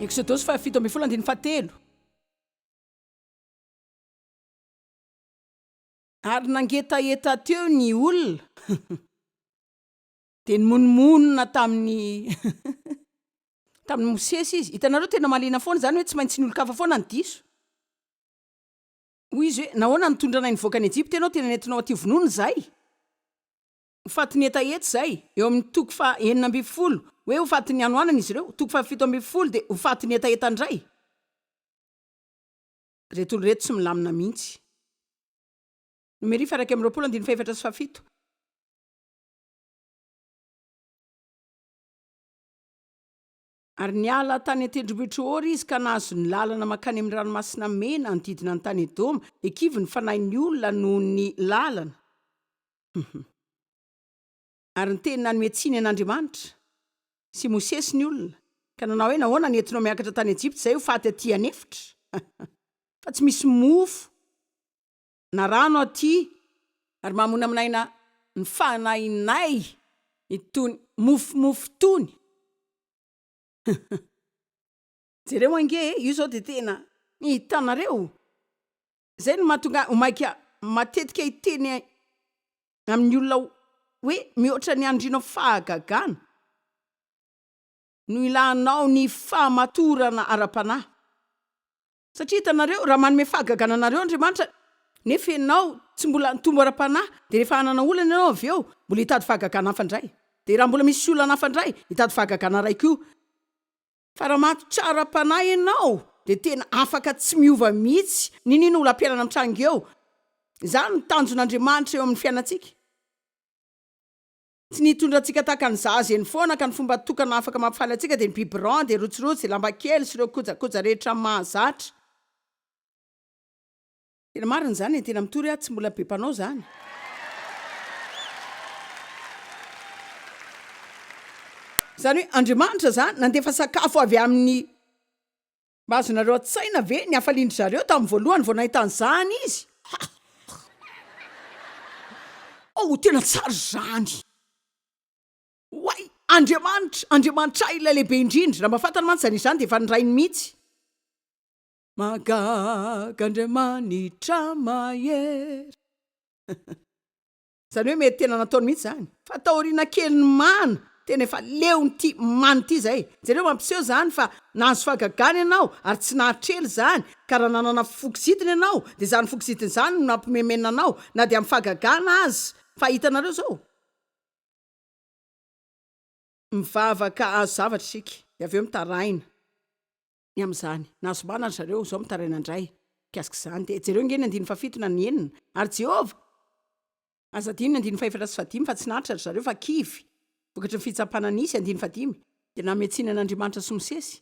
Eksodosy faha 17 andininy fahatelo. Ary nangetaheta teo ny olona, dia nimonomonona tamin'i tamin'i Mosesy izy. Hitanareo, tena mahaliana foana izany hoe tsy maintsy ny olon-kafa foana no diso. Hoy izy hoe, Nahoana no nitondra anay nivoaka an'i Egypta ianao? Tena nentinao aty vonoina izahay. Ho fatin'ny hetaheta izay. Eo amin'ny toko faha 16, hoe ho fatin'ny hanoanana izy ireo. Toko faha 17 dia ho fatin'ny hetaheta indray. Ireto olona ireto tsy milamina mihitsy. Nomery faha 21 andininy fahefatra sy fahafito. Ary niala tany an-tendrombohitr'i Hora izy ka nahazo ny lalana mankany amin'ny Ranomasina Mena hanodidina ny tany Edoma, dia kivy ny fanahin'ny olona noho ny lalana. Ary niteny nanome tsiny an'Andriamanitra sy Mosesy ny olona, ka nanao hoe, Nahoana no entinao miakatra tany Ejipta izahay ho faty atỳ an'efitra? Fa tsy misy mofo na rano atỳ. Ary mahamonamonaina ny fanahinay itony mofomofo itony. Jereo ange e, io izao dia tena hitanareo. Izay no mahatonga ahy ho maika matetika hiteny amin'ny olona hoe mihoatra ny andrinao fahagagana no ilanao ny fahamatorana ara-panahy. Satria hitanareo, raha manome fahagagana anareo Andriamanitra, nefa ianao tsy mbola nitombo ara-panahy, dia rehefa hanana olana ianao avy eo, mbola hitady fahagagana hafa indray. Dia raha mbola misy olana hafa indray, hitady fahagagana iray koa. Fa raha matotra ara-panahy ianao, dia tena afaka tsy miova mihitsy, n'inon'inona olam-piainana mitranga eo. Izany no tanjon'Andriamanitra eo amin'ny fiainantsika. Tsy ny hitondra antsika tahaka ny zaza eny foana ka ny fomba tokana afaka mampifaly antsika dia ny biberon, dia rotsirotsy, dia lamba kely sy ireo kojakoja rehetra mahazatra. Tena marina izany e, tena mitory aho tsy mbola be mpanao izany. Izany hoe Andriamanitra izany nandefa sakafo avy amin'ny. Mba azonareo an-tsaina ve ny hafalian-dry zareo tamin'ny voalohany vao nahita an'izany izy? Ha! Oh, tena tsara izany! Oay! Andriamanitra! Andriamanitray ilay lehibe indrindra! Raha mba fantany mantsy izany izy izany dia efa nirainy mihitsy. Mahagaga Andriamanitra mahery. Izany hoe mety tena nataony mihitsy izany. Fa taoriana kelin'ny mana, tena efa leon'ity mana ity izay. Jereo mampiseho izany fa nahazo fahagagana ianao ary tsy nahatrela izany, ka raha nanana fo kizitina ianao dia izany fo kizitina izany no nampimemenina anao na dia amin'ny fahagagana aza. Fa hitanareo izao? Mivavaka hahazo zavatra isika dia avy eo mitaraina ny amin'izany. Nahazo mana ry zareo, izao mitaraina indray mikasika izany. Dia jereo ange ny andininy fahafito na ny enina. Ary Jehovah! Aza adino ny andininy fahefatra sy fahadimy fa tsy naharitra ry zareo fa kivy vokatry ny fitsapana nisy, andininy fahadimy. Dia nanome tsiny an'Andriamanitra sy Mosesy.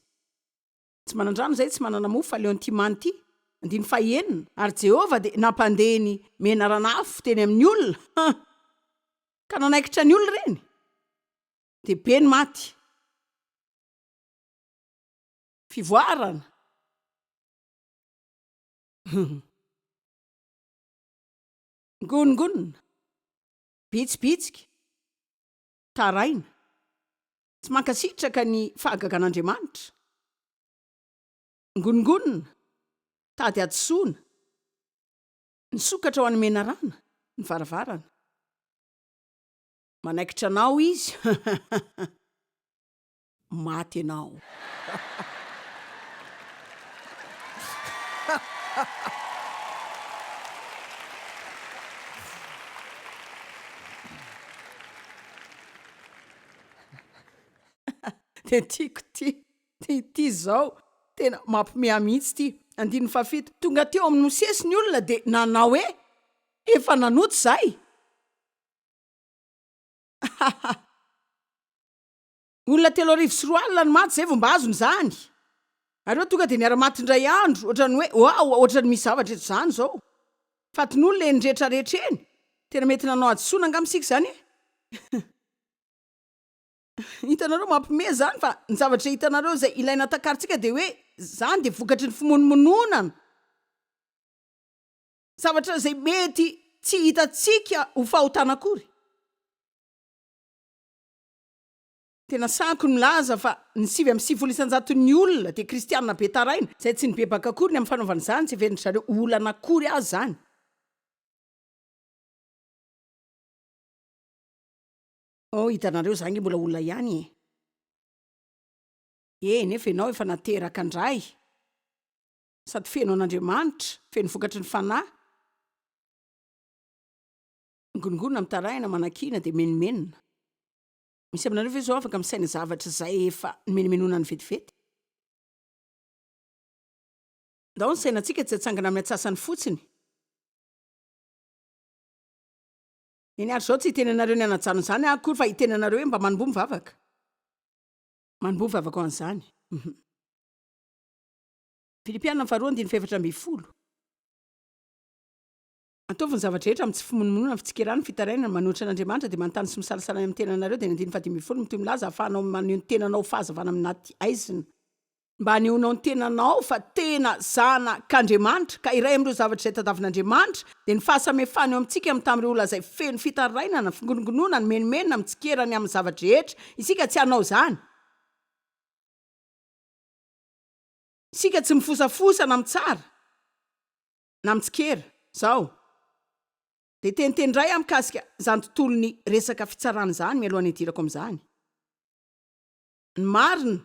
Tsy manan-drano izahay, tsy manana mofo fa aleon'ity mana ity. Andininy fahenina. Ary Jehovah dia nampandeha ny menaran'afo teny amin'ny olona, ka nanaikitra ny olona ireny, dia be ny maty. Fivoarana. Ngonongonona, bitsibitsika, taraina, tsy mankasitraka ny fahagagan'Andriamanitra. Ngonongonona, tady hadisoana, nisokatra ho an'ny menarana ny varavarana. Manaikitra anao izy. Maty ianao. Dia tiako ity, ity izao tena mampiomehy ahy mihitsy ity. Andininy fahafito, Tonga teo amin'i Mosesy ny olona dia nanao hoe, Efa nanota izahay. Olona 2003 no maty zay vao mba azony izany. Ary eo tonga dia niara-maty indray andro, ohatran'ny hoe waouh, ohatran'ny misy zavatra eto izany izao. Fatin'olona eny rehetra rehetra eny. Tena mety nanao hadisoana angamba isika izany e. Hitanareo, mampimehy izany fa ny zavatra hitanareo izay ilaina takarintsika dia hoe izany dia vokatry ny fimonomononana. Zavatra izay mety tsy hitantsika ho fahotana akory. Tena sahako ny milaza fa ny 99 isan-jaton'ny olona dia kristianina be taraina, izay tsy nibebaka akory ny amin'ny fanaovana izany, tsy heverin-dry zareo ho olana akory aza izany. Oh, hitanareo, za ange mbola olona ihany e. E, nefa ianao efa nateraka indray, sady feno an'Andriamanitra, feno vokatry ny Fanahy. Migonongonona, mitaraina, manakiana, dia menomenona. Misy aminareo ve izao afaka misaina zavatra izay efa nomenomenonany vetivety? Ndao ny sainantsika tsy hatsangana amin'ny antsasany fotsiny. Eny ary izao tsy hiteny anareo ny hanajanona izany aho akory fa hiteny anareo hoe mba manomboha mivavaka. Manomboha mivavaka ho an'izany. Filipiana faharoa andininy faha-14. Ataovy ny zava-drehetra amin'ny tsy fimonomonona, ny fitsikerana, ny fitarainana, manohitra an'Andriamanitra, dia manontany sy misalasala ny amin'ny tenanareo, dia ny andininy fahadimy ambin'ny folo mitohy milaza ahafahanao maneho ny tenanao ho fahazavana amin'ny anaty haizina, mba hanehoanao ny tenanao fa tena zanak'Andriamanitra, ka iray amin'ireo zavatra izay tadavin'Andriamanitra dia ny fahasamihafana eo amintsika mitamin'ireo ireo olona izay feno fitarainana, fingonongonona, ny menomenona, mitsikera ny amin'ny zava-drehetra. Isika tsy hanao izany. Isika tsy mifosafosa na mitsara. na mitsikera, zao dia teniteny indray aho mikasika izany tontolon'ny resaka fitsarana izany mialohan'ny hidirako amin'izany. Ny marina,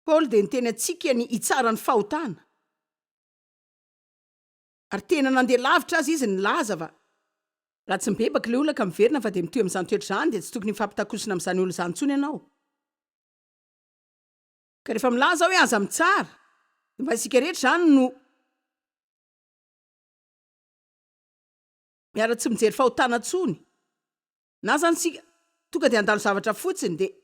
Paoly dia niteny antsika ny hitsara ny fahotana, ary tena nandeha lavitra aza izy nilaza fa raha tsy mibebaka ilay olona ka miverina fa dia mitohy amin'izany toetra izany dia tsy tokony hifampitakosina amin'izany olona izany intsony ianao. Ka rehefa milaza aho hoe aza mitsara, dia mba isika rehetra izany no miara tsy mijery fahotana intsony. Na izany isika tonga dia handalo zavatra fotsiny dia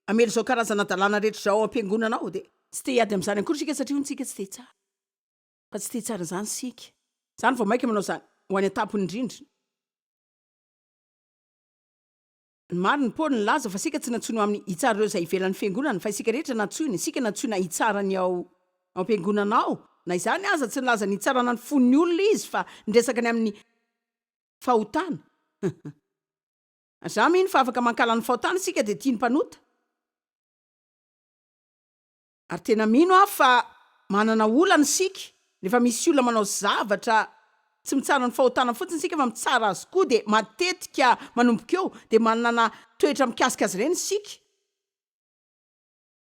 hamely izao karazana hadalana rehetra izao ao am-piangonana ao dia. Tsy te hiady amin'izany akory isika satria hono isika tsy te hitsara. Fa tsy te hitsara izany isika. Izany vao mainka manao izany ho any an-tampony indrindra. Ny marina, Paoly nilaza fa isika tsy nantsoina ho amin'ny hitsara ireo izay ivelan'ny fiangonana, fa isika rehetra nantsoina, isika nantsoina hitsara ny ao am-piangonana ao. Na izany aza, tsy nilaza ny hitsarana ny fon'ny olona izy, fa niresaka ny amin'ny fahotana. Za mino fa afaka mankahala ny fahotana isika dia tia ny mpanota. Ary tena mino aho fa manana olana isika rehefa misy olona manao zavatra tsy mitsara ny fahotana fotsiny isika fa mitsara azy koa dia matetika manomboka eo dia manana toetra mikasika azy ireny isika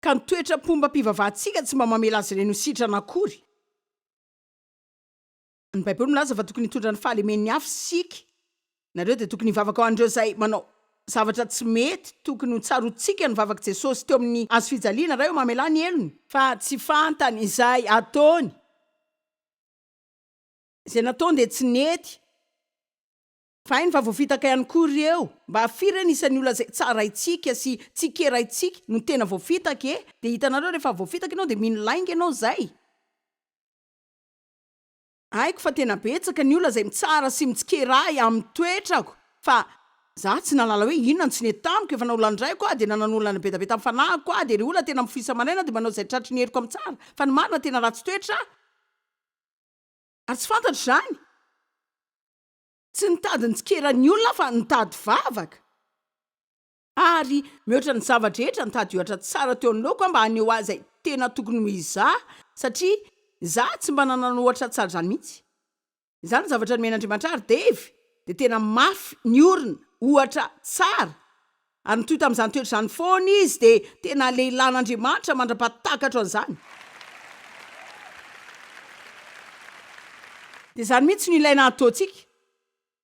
ka ny toetram-pombam-pivavahantsika tsy mba mamela azy ireny ho sitrana akory. Ny Baiboly milaza fa tokony hitondra ny fahalemen'ny hafa isika. Nareo dia tokony hivavaka ho an'ireo izay manao zavatra tsy mety. Tokony ho tsaroantsika ny vavak'i Jesosy teo amin'ny hazo fijaliana, Ray ô, mamelà ny helony. Fa tsy fantany izay ataony. Izay nataony dia tsy nety. Fa hainy fa voafitaka ihany koa ireo. Mba firy re ny isan'ny olona izay tsaraintsika sy tsikeraintsika no tena voafitaka e? Dia hitanareo rehefa voafitaka ianao dia mino lainga ianao izay. Haiko fa tena betsaka ny olona izay mitsara sy mitsikera ahy amin'ny toetrako fa za tsy nahalala hoe inona no tsy nety tamiko, efa naolan-draiko aho dia nanan'olana be da be tamin'ny fanahiko aho dia ireo olona tena mifoha isa-maraina dia manao izay tratry ny heriko amin'ny tsara fa ny marina tena ratsy toetra aho ary tsy fantatro izany. Tsy nitady nitsikera ny olona aho fa nitady vavaka. Ary mihoatra ny zava-drehetra, nitady ohatra tsara teo anoloako aho mba haneho ahy izay tena tokony ho izaho, satria izaho tsy mba nanana ohatra tsara izany mihitsy. Izany no zavatra nomen'Andriamanitra ahy, ary Dave dia tena mafy niorina, ohatra tsara, ary nitohy tamin'izany toetra izany foana izy, dia tena lehilahin'Andriamanitra mandra-pahatakatro an'izany. Dia izany mihitsy no ilaina hataontsika.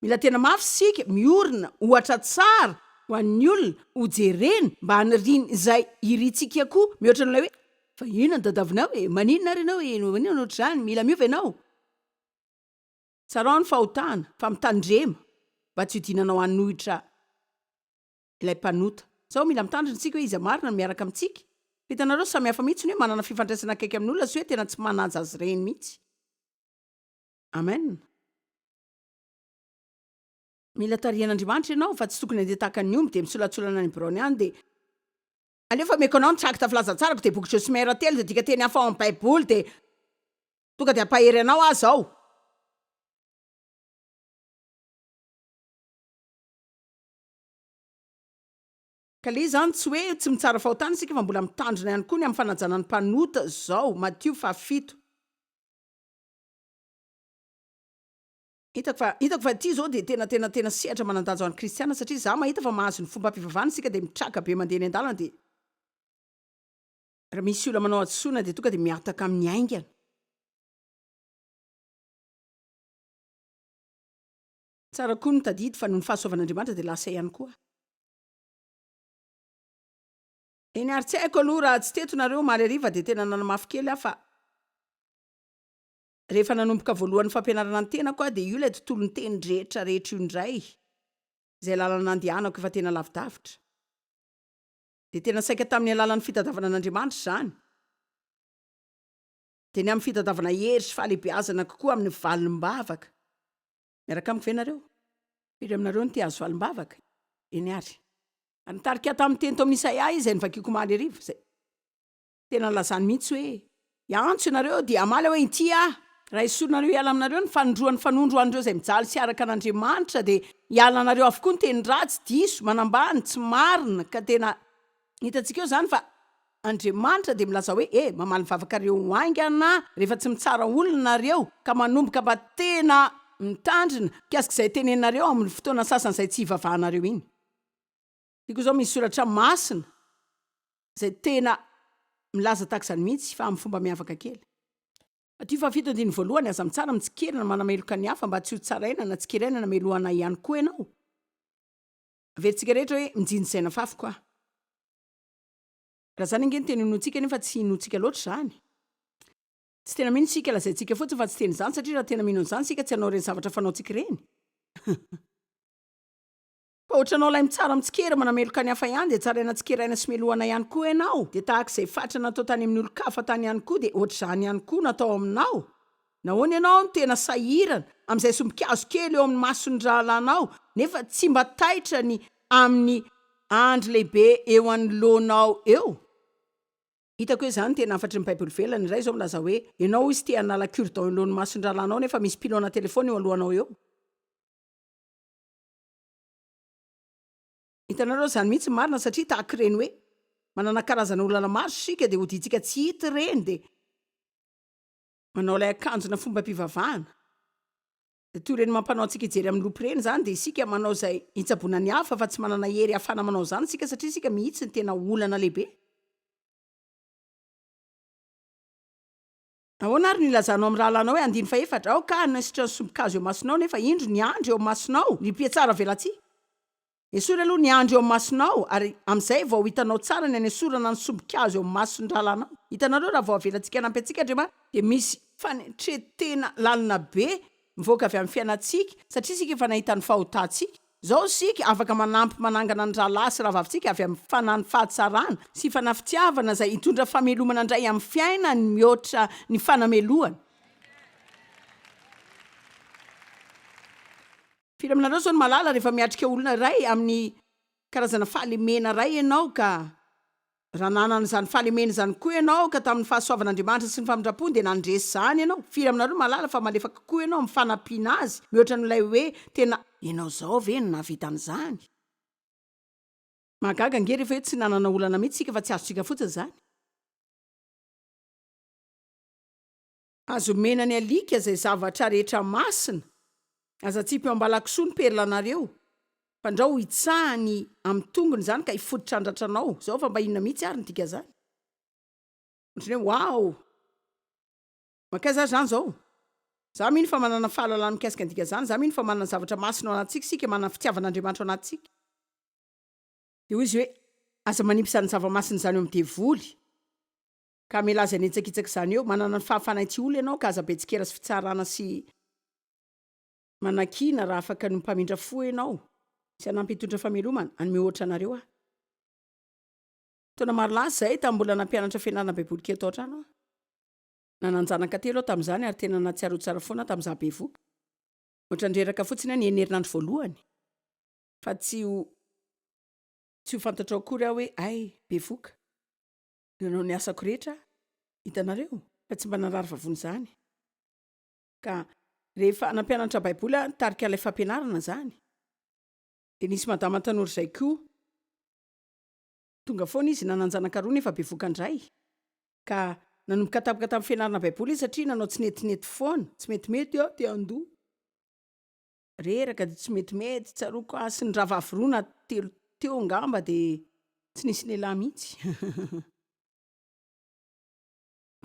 Mila tena mafy isika, miorina, ohatra tsara ho an'ny olona ho jerena mba haniriany izay irintsika koa mihoatra an'ilay hoe fa inona no tadiavinao e, maninona ary ianao e, maninona ohatr'izany, mila miova ianao. Tsarao ny fahotana fa mitandrema mba tsy hiodinanao hanohitra ilay mpanota. Sao mila mitandrina isika hoe iza marina no miaraka amintsika? Fa hitanareo samy hafa mihitsy ny hoe manana fifandraisana akaiky amin'olona sy hoe tena tsy manaja azy ireny mihitsy. Amen. Mila tarihan'Andriamanitra ianao fa tsy tokony handeha tahaka ny omby dia misolatsolana any biraony any dia aleo fa omeko anao ny trakta filazantsarako dia boky Josmer telo dia dikateny hafa ao amin'ny baiboly dia tonga dia hampahery anao aho izao. Ka le izany tsy hoe tsy mitsara fahotana isika fa mbola mitandrina ihany koa ny amin'ny fanajana ny mpanota zao, Matio fahafito. Hitako fa hitako fa ity zao dia tena tena tena sehatra manan-danja ho an'ny kristiana satria za mahita fa mahazo ny fombam-pivavahana isika dia mitraka be mandeha eny an-dalana dia raha misy olona manao hadisoana dia tonga dia mihataka aminy haingana. Tsara koa ny mitadidy fa noho ny fahasoavan'Andriamanitra dia lasa ihany koa. Eny ary tsy haiko aloha raha tsy teto nareo omaly hariva dia tena nanamafy kely aho fa rehefa nanomboka voalohany fampianarana ny tenako aho dia io ilay tontolon'ny teny rehetra rehetra io indray izay lalana nandehanako efa tena lavidavitra. Dia tena saika tamin'ny alalan'ny fitadiavana an'Andriamanitra izany. Dia ny amin'ny fitadiavana hery sy fahalehibeazana kokoa amin'ny valim-bavaka. Miaraka amiko ve nareo? Firy aminareo no te hahazo valim-bavaka? Eny àry. Ary nitarika ahy tamin'ny teny tao amin'ny Isaia izy, izay novakiako omaly hariva, izay tena nilazany mihitsy hoe, Hiantso ianareo, dia hamaly aho hoe, Inty aho. Raha esorinareo hiala aminareo ny fanondroan'ny fanondro ho an'ireo izay mijaly sy araka an'Andriamanitra, dia hiala anareo avokoa ny teny ratsy, diso, manambany, tsy marina, ka tena Hitantsika eo izany fa Andriamanitra dia milaza hoe, E, mamaly ny vavakareo haingana rehefa tsy mitsara olona nareo, ka manomboka mba tena mitandrina mikasika izay teneninareo amin'ny fotoana sasany izay tsy hivavahanareo iny. Tiako izao misy soratra masina izay tena milaza tahaka izany mihitsy fa amin'ny fomba miavaka kely. Matio fahafito andininy voalohany, Aza mitsara, mitsikera na manameloka ny hafa mba tsy ho tsaraina na tsikeraina na melohana ihany koa ianao. Averintsika rehetra hoe mijinja izay nafafiko aho. Raha izany ange no tena inoantsika nefa tsy inoantsika loatra izany. Tsy tena mino isika, lazaintsika fotsiny fa tsy tena izany satria raha tena mino an'izany isika tsy hanao ireny zavatra fanaontsika ireny. Fa ohatranao ilay mitsara mitsikera manameloka ny hafa ihany dia tsaraina tsikeraina sy melohana ihany koa ianao. Dia tahaka izay fatra natao tany amin'ny olon-kafa tany ihany koa dia ohatr'izany ihany koa no atao aminao. Nahoana ianao no tena sahirana amin'izay sombin-kazo kely eo amin'ny mason'ny rahalahinao, nefa tsy mba taitra ny amin'ny andry lehibe eo anoloanao eo? Hitako hoe izany no tena hafatry ny Baiboly velona. Iray izao milaza hoe, Ianao hoy izy te hanala cure-dent eo anoloan'ny mason'ny rahalahinao, nefa misy pilon-na telefaonina eo alohanao eo. Hitanareo, izany mihitsy ny marina, satria tahaka ireny hoe manana karazana olana maro isika, dia hodiantsika tsy hita ireny, dia. Manao ilay akanjona fombam-pivavahana. Dia toy ireny mampanao antsika hijery amin'ny lopy ireny izany, dia isika manao izay hitsaboana ny hafa fa tsy manana hery hahafahana manao izany isika satria isika mihitsy no tena olana lehibe. Ahoana ary no ilazanao amin'ny rahalahinao hoe andininy fahefatra, Aoka hanaisotra ny sombin-kazo eo imasonao nefa indro ny andry eo imasonao, ry mpihatsara velatsihy? Esory aloha ny andry eo amin'ny masonao, ary amin'izay vao ho hitanao tsara ny hanesorana ny sombin-kazo eo amin'ny mason'ny rahalahinao. Hitanareo, raha vao avelantsika hanampy antsika Andriamanitra, dia misy fanetren-tena lalina be mivoaka avy amin'ny fiainantsika, satria isika efa nahita ny fahotantsika. Izao isika afaka manampy manangana ny rahalahy sy rahavavintsika avy amin'ny fanahy fahatsarana sy fanahy fitiavana izay hitondra famelomana indray amin'ny fiainany mihoatra ny fanamelohana. Firy aminareo izao no mahalala rehefa miatrika olona iray amin'ny karazana fahalemena iray ianao ka raha nanana izany fahalemena izany koa ianao ka tamin'ny fahasoavan'Andriamanitra sy ny famindrampony dia nandresy izany ianao? Firy aminareo no mahalala fa malefaka kokoa ianao amin'ny fanampiana azy mihoatra noho ilay hoe tena ianao izao ve no nahavita an'izany? Mahagaga ange rehefa hoe tsy nanana olana mihitsy isika fa tsy azontsika fotsiny izany. Azo omena ny alika izay zavatra rehetra masina. Aza atsipy eo am-balakisoa ny perlanareo, fandrao ho hitsahany amin'ny tongony izany ka hifototra handratra anao. Izao fa mba inona mihitsy ary ny dikan'izany? Ohatran'ny hoe waouh! Mankaiza ary izany izao? Izaho mino fa manana fahalalana mikasika ny dikan'izany. Izaho mino fa manana zavatra masina ao anatintsika isika, manana fitiavan'Andriamanitra ao anatintsika. Dia hoy izy hoe, Aza manipy izany zava-masina izany eo amin'ny devoly. Ka hamela azy hanitsakitsaka izany eo. Manana ny fahafahana tsy olona ianao ka aza be tsikera sy fitsarana sy manakiana raha afaka ny ho mpamindra fo ianao sy hanampy hitondra famelomana. Hanome ohatra anareo aho. Taona maro lasa izay, tamin'ny mbola nampianatra fianarana Baiboly kely tao an-trano aho. Nanan-janaka telo aho tamin'izany ary tena nahatsiaro ho tsara foana aho tamin'izaho bevohoka. Ohatran'ny reraka fotsiny aho ny enina herinandro voalohany fa tsy ho tsy ho fantatrao akory aho hoe hay bevohoka. Nanao ny asako rehetra aho, hitanareo, fa tsy mba narary vavony izany. Ka rehefa nampianatra Baiboly aho, nitarika ilay fampianarana izany, dia nisy madama tanora izay koa. Tonga foana izy, nanan-janaka roa nefa bevohoka indray. Ka nanomboka tapaka tamin'ny fianarana Baiboly izy satria nanao tsy netinety foana, tsy metimety aho, te handoa. Reraka dia tsy metimety, tsaroako aho sy ny rahavavy roa na telo teo angamba dia tsy nisy lehilahy mihitsy.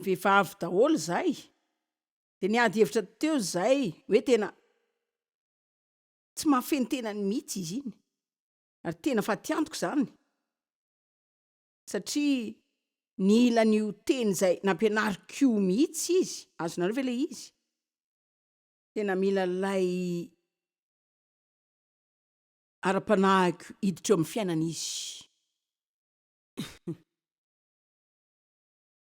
Vehivavy daholo izahay. Dia niady hevitra teo izahay hoe tena tsy mahafehy ny tenany mihitsy izy iny. Ary tena fatiantoka izany satria nila an'io teny izay nampianariko io mihitsy izy. Azonareo ve ilay izy? Tena mila ilay ara-panahiko hiditra eo amin'ny fiainana izy.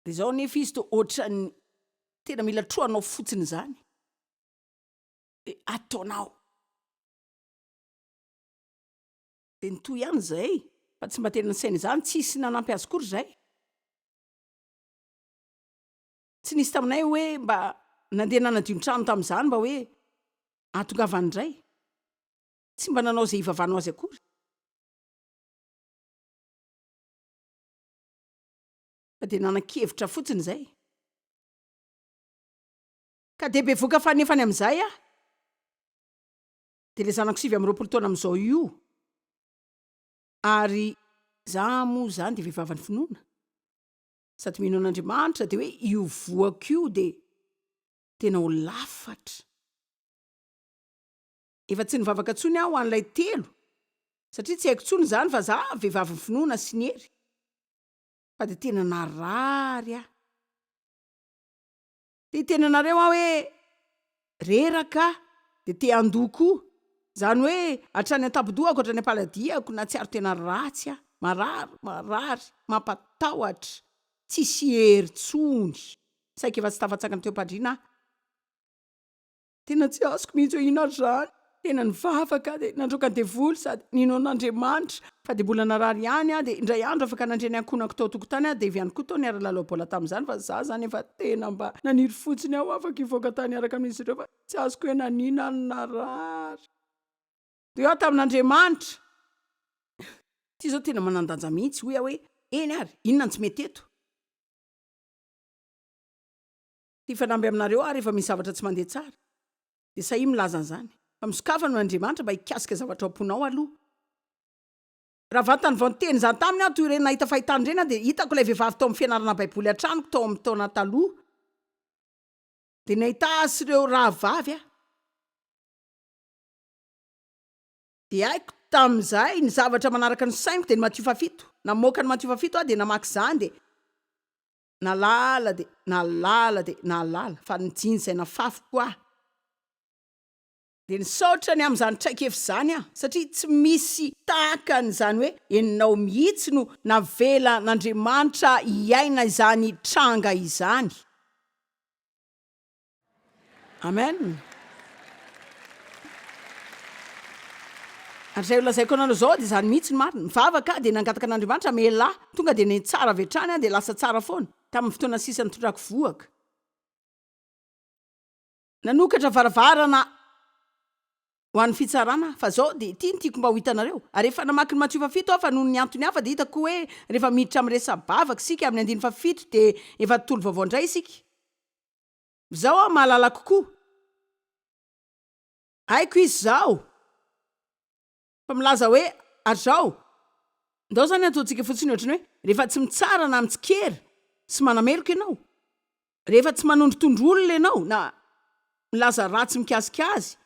Dia izao anefa izy toa ohatran'ny tena mila trohanao fotsiny izany. Dia ataonao. Dia nitohy ihany izay, fa tsy mba tena nisaina izany, tsisy nanampy azy akory izay. Tsy nisy taminay hoe mba nandeha nanadio ny trano tamin'izany mba hoe hahatongavany indray. Tsy mba nanao izay hivavahana ho azy akory. Fa dia nanan-kevitra fotsiny izay. Ka dia bevoka fanefany amin'izay aho. Dia ilay zanako 29 taona amin'izao io. Ary za moa izany dia vehivavin'ny finoana. Sady mino an'Andriamanitra dia hoe io voako io dia tena ho lafatra. Efa tsy nivavaka intsony aho ho an'ilay telo satria tsy haiko intsony izany fa za vehivavin'ny finoana sy ny hery. Fa dia tena narary aho. Te hiteny anareo aho hoe reraka aho dia te handoa koa. Izany hoe hatrany an-tampon-dohako hatrany am-paladiako nahatsiaro tena ratsy aho. Marary, marary, mampatahotra, tsisy hery intsony. Saika efa tsy tafatsangana teo am-pandriana aho. Tena tsy azoko mihitsy hoe inona ary izany. Tena nivavaka aho dia nandroaka ny devoly sady nino an'Andriamanitra fa dia mbola narary ihany aho dia indray andro afaka nandre ny ankohonako tao an-tokotany aho dia avy ihany koa tao niara-lalao baolina tamin'izany fa za izany efa tena mba naniry fotsiny aho afaka hivoaka tany hiaraka amin'izy ireo fa tsy azoko hoe nanina aho no narary. Dia hoy aho tamin'Andriamanitra, ity izao tena manan-danja mihitsy, hoy aho hoe eny ary, inona no tsy mety eto? Te hifanamby aminareo aho rehefa misy zavatra tsy mandeha tsara, dia sahia milaza an'izany. Fa misokafa noho Andriamanitra mba hikasika zavatra ao am-ponao aloha. Raha vantany vao niteny izany taminy aho, toy ireny nahita fahitana ireny aho, dia hitako ilay vehivavy tao amin'ny fianarana Baiboly an-tranoko tao amin'ny taona taloha. Dia nahita azy sy ireo rahavavy aho. Dia haiko tamin'izay ny zavatra manaraka ny sainiko dia ny Matio fahafito. Namoaka ny Matio fahafito aho dia namaky izany dia. Nahalala dia nahalala dia nahalala fa nijinja izay nafafiko aho. Dia nisaotra ny amin'izany traikefa izany aho satria tsy misy tahaka an'izany hoe ianao mihitsy no navelan'Andriamanitra hiaina izany tranga izany. Amen. Ary izay holazaiko anareo izao dia izany mihitsy no marina. Nivavaka aho dia nangataka an'Andriamanitra hamela ahy. Tonga dia nitsara avy hatrany aho dia lasa tsara foana, tamin'ny fotoana sisa nitondrako vohoka. Nanokatra varavarana ho an'ny fitsarana aho. Fa izao dia ity no tiako mba ho hitanareo. Ary efa namaky ny Matio fahafito aho fa noho ny antony hafa dia hitako hoe rehefa miditra amin'ny resa-bavaka isika amin'ny andininy fahafito dia efa tontolo vaovao indray isika. Izao aho mahalala kokoa. Haiko izy izao. Fa milaza hoe, ary izao, ndao izany ataontsika fotsiny ohatran'ny hoe, rehefa tsy mitsara na mitsikera sy manameloka ianao, rehefa tsy manondrotondro olona ianao na milaza ratsy mikasika azy,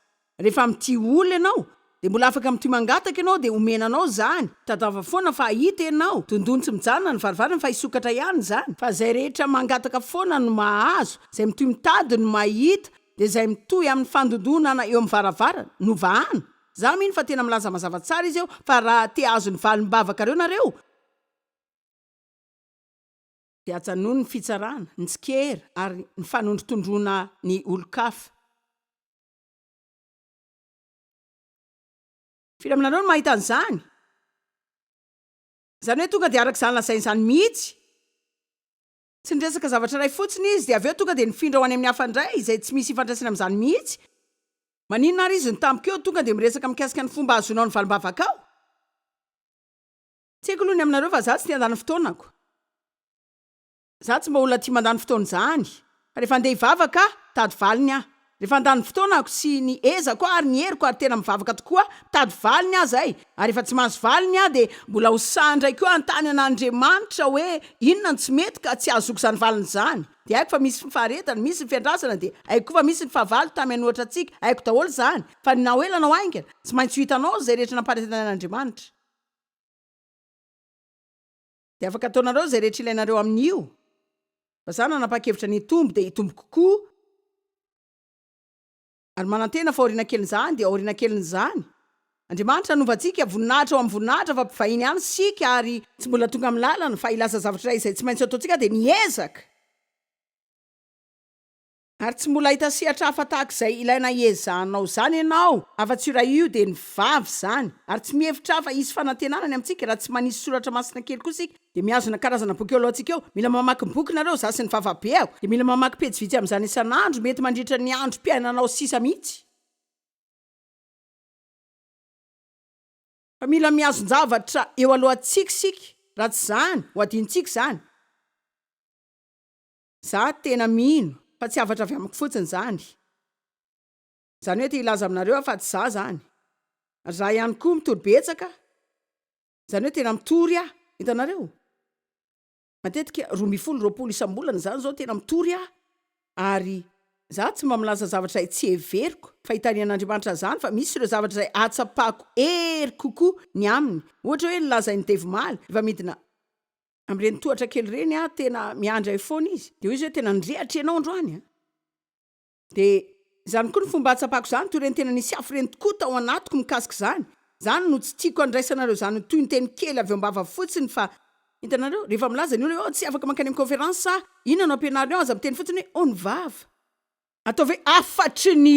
rehefa mitia olona ianao, Dia mbola afaka mitohy mangataka ianao dia omena anao izany. Tadiava foana fa hahita ianao. Dondony tsy mijanona ny varavarana fa hisokatra ihany izany. Fa izay rehetra mangataka foana no mahazo, izay mitohy mitady no mahita, dia izay mitohy amin'ny fandondonana eo amin'ny varavarana no vahana. Za mino fa tena milaza mazava tsara izy eo fa raha te hahazo ny valim-bavakareo nareo dia ajanony ny fitsarana, ny tsikera ary ny fanondrotondroana ny olon-kafa. Firy aminareo no mahita an'izany? Izany hoe tonga dia araka izany lazainy izany mihitsy. Tsy niresaka zavatra iray fotsiny izy dia avy eo tonga dia nifindra ho any amin'ny hafa indray izay tsy misy ifandraisany amin'izany mihitsy. Maninona ary izy no tampoka eo tonga dia miresaka mikasika ny fomba hahazoanao ny valim-bavakao? Tsy haiko aloha ny aminareo fa za tsy te handany fotoanako. Za tsy mba olona tia mandany fotoana izany fa rehefa andeha hivavaka aho mitady valiny aho. Rehefa handany fotoanako sy ny ezako aho ary ny heriko ary tena mivavaka tokoa aho mitady valiny aho zay ary rehefa tsy mahazo valiny aho dia mbola ho sahy indray koa hanontany an'Andriamanitra hoe inona no tsy mety ka tsy ahazoako izany valiny izany. Dia haiko fa misy ny faharetana, misy ny fiandrasana dia haiko koa fa misy ny fahavalo tamy hanohatra antsika, haiko daholo izany fa na ho ela na ho haingana tsy maintsy ho hitanao izay rehetra nampanantenain'Andriamanitra. Dia afaka ataonareo izay rehetra ilainareo amin'io. Fa za nanapa-kevitra ny hitombo dia hitombo kokoa. Ary manantena fa aoriana kelin'izany dia aoriana kelin'izany. Andriamanitra hanova antsika voninahitra ho amin'ny voninahitra fa mpivahiny ihany isika ary tsy mbola tonga amin'ny lalana fa hilaza zavatra iray izay tsy maintsy ataontsika dia miezaka. Ary tsy mbola hahita sehatra hafa tahaka izay ilaina hiezahanao izany ianao, afa-tsy io iray io, dia ny vava izany. Ary tsy mihevitra aho fa hisy fanantenana ny amintsika raha tsy manisy soratra masina kely koa isika, dia mihazona karazana boky eo alohantsika eo. Mila mamaky ny boky nareo, izaho sy ny vavabeako, dia mila mamaky pejy vitsy amin'izany isan'andro, mety mandritra ny androm-piainanao sisa mihitsy. Fa mila mihazon-javatra eo alohantsika isika, raha tsy izany, ho adinontsika izany. Za tena mino fa tsy hafatra avy amiko fotsiny izany. Izany hoe te hilaza aminareo aho fa tsy za izany. Ary za ihany koa mitory betsaka, izany hoe tena mitory aho, hitanareo? Matetika 12, 20 isam-bolana izany izao tena mitory aho, ary za tsy mba milaza zavatra izay tsy heveriko fa hitarihan'Andriamanitra izany fa misy ireo zavatra izay ahatsapako hery kokoa ny aminy. Ohatra hoe ny lazain'i Dave omaly, rehefa midina Amin'ireny tohatra kely ireny aho tena miandry ahy foana izy. Dia hoy izy hoe tena nirehatra ianao androany an! Dia izany koa ny fomba ahatsapako izany, toy ireny tena nisy afo ireny tokoa tao anatiko mikasika izany. Izany no tsy tiako handraisanareo izany ho toy ny teny kely avy eo am-bava fotsiny fa, hitanareo, rehefa milaza ny olona hoe oh tsy afaka mankany amin'ny conférence aho, inona no ampianariny ao, aza miteny fotsiny hoe oh ny vava. Ataovy hoe hafatry ny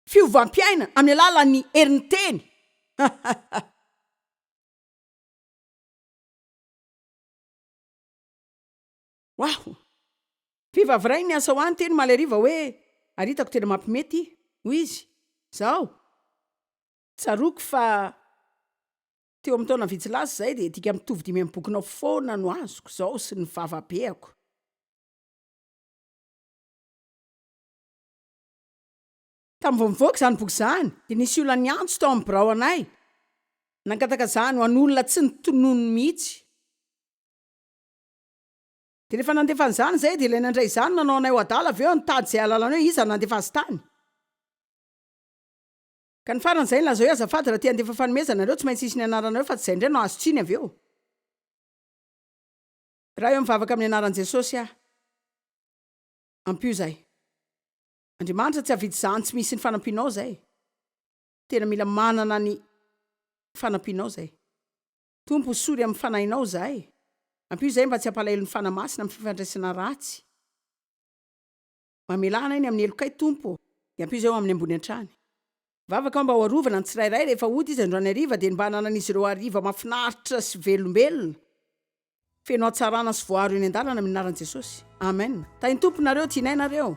fiovam-piainana amin'ny alalan'ny herin'ny teny. Waho! Vehivavy iray niasa ho ahy niteny omaly hariva hoe, ary hitako tena mampimety, hoy izy, Izao, tsaroako fa teo amin'ny taona vitsy lasa izay dia dika mitovy dimy amin'ny bokinao foana no azoko, izao sy ny vavabeako. Tamin'ny vao nivoaka izany boky izany, dia nisy olona niantso tao amin'ny birao anay, nangataka izany ho an'olona tsy nitonony mihitsy. Dia rehefa nandefa an'izany izahay, dia ilay nandray izany nanao anay ho adala avy eo, nitady izay hahalalana hoe iza no nandefa azy tany. Ka ny farany izahay nilaza hoe azafady raha te handefa fanomezana nareo, tsy maintsy hisy ny anaranareo fa tsy izay indray no hahazo tsiny avy eo. Ray ô mivavaka amin'ny anaran'i Jesosy aho. Ampio izahay. Andriamanitra tsy hahavita izany tsy misy ny fanampianao zay. Tena mila manana ny fanampianao zay. Tompo hosory amin'ny fanahinao zahay. Ampio zahay mba tsy hampalahelo ny Fanahy Masina amin'ny fifandraisana ratsy. Mamelà anay ny amin'ny helokay Tompo ô. Dia ampio zahay ho amin'ny ambony hatrany. Vavaka aho mba ho arovana ny tsirairay rehefa hody izy androany hariva dia ny mba hananan'izy ireo hariva mahafinaritra sy velombelona. Feno hatsarana sy voaro eny an-dalana amin'ny anaran'i Jesosy. Amen. Tahin'ny Tompo nareo, tianay nareo.